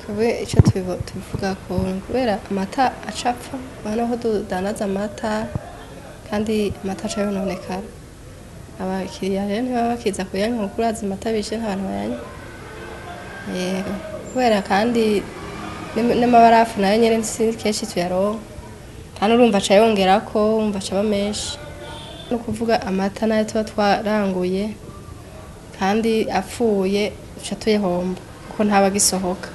Twebwe icyo tubivuga ko kubera amata acapfa, urabona ko tudandaza amata kandi amata aca yononekara. Abakiriya rero ntibaba bakiza kuyanywa kuko urazi amata abishe nta bantu bayanywa. Kubera kandi n'amabarafu nayo nyene si kenshi tuyaronka, kandi urumva aca yongerako, urumva aca aba menshi. Ni ukuvuga amata nayo tuba twaranguye kandi apfuye duca tuyahomba kuko ntaba agisohoka.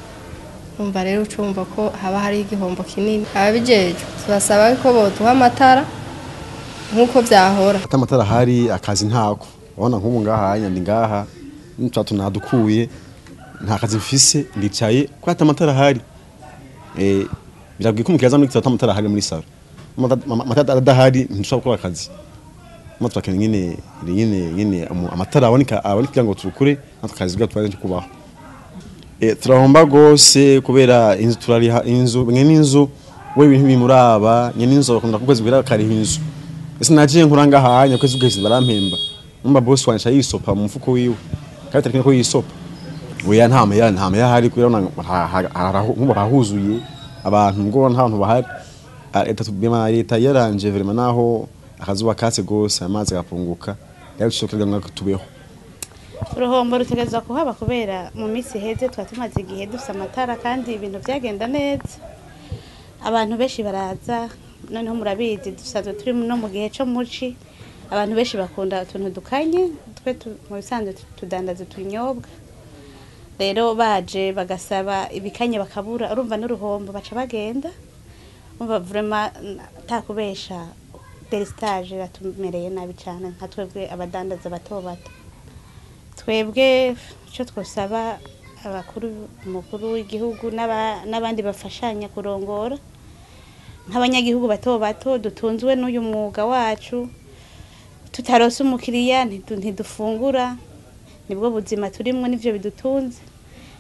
Urumva rero uca wumva ko haba hari igihombo kinini. Ababijejwe tubasaba ko boduha amatara nk'uko vyahora. Ata amatara ahari akazi ntako. Urabona nk'ubu ngaha ndi ngaha n'utwatsi nadukuye, nta kazi mfise, ndicaye kuko ata amatara ahari. Birabwiye ko umukiriya aza muri ata amatara ahari muri salo. Amatara adahari ntidushobora gukora akazi. Natwe turakeneye nyene amatara aboneka kugira ngo turukure natwe akazi bwa kubaho. Turahomba gose kubera inzu turariha inzu, nyene inzu we ibintu bimuraba, nyene inzu bakunda kukwezi kugira kariha inzu. Ese naje nkura ngaha kwezi kwezi barampemba. Umba boss wanje yisopa mu mfuko wiwe. Kandi tarikine ko yisopa. Oya nta meya hari kubera harahuzuye abantu ngo nta bantu bahari. Leta tubima leta yaranje vraiment naho akazuba katse gose amazi agapunguka yarushokera ngo tubeho. Uruhombo rutegerezwa kuhaba kubera mu minsi iheze twa tumaze igihe dufise amatara kandi ibintu byagenda neza. Abantu benshi baraza, noneho murabizi dusanzwe turi no mu gihe cyo muci, abantu benshi bakunda utuntu dukanye, twe mu bisanzwe tudandaza utunyobwa. Rero baje bagasaba ibikanye bakabura, urumva n'uruhombo baca bagenda. Umva vraiment takubesha delestage ratumereye nabi cyane nka twebwe abadandaza bato bato. Twebwe icyo twosaba abakuru umukuru w'igihugu n'abandi bafashanya kurongora nk'abanyagihugu bato bato dutunzwe n'uyu mwuga wacu, tutarose umukiriya ntidufungura, nibwo buzima turimwo nivyo bidutunze.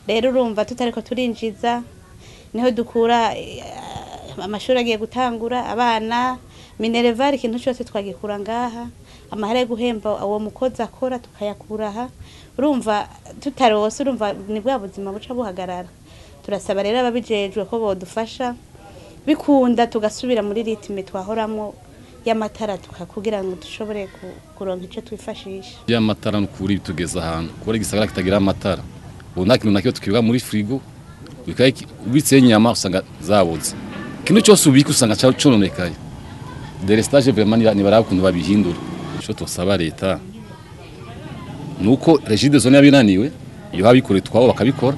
Rero urumva tutariko turinjiza niho dukura amashuri agiye gutangura, abana minerval ikintu cyose twagikura ngaha, amahera yo guhemba uwo mukozi akora tukayakura aha. Urumva tutarose, urumva ni bwa buzima buca buhagarara. Turasaba rero ababijejwe ko bodufasha bikunda tugasubira muri ritme twahoramo y'amatara tukakugira ngo dushobore kuronka ico twifashisha. Y'amatara n'ukuri bitugeza ahantu kubera igisagara kitagira amatara. Ubu nta kintu nakyo tukibuga muri frigo, ubitse inyama usanga zaboze. Ikintu cyose ubika usanga cononekaye. Delestage vraiment ni barakuntu babihindura. Ico tosaba leta nuko Regideso yabinaniwe, iyo habikore twabo bakabikora.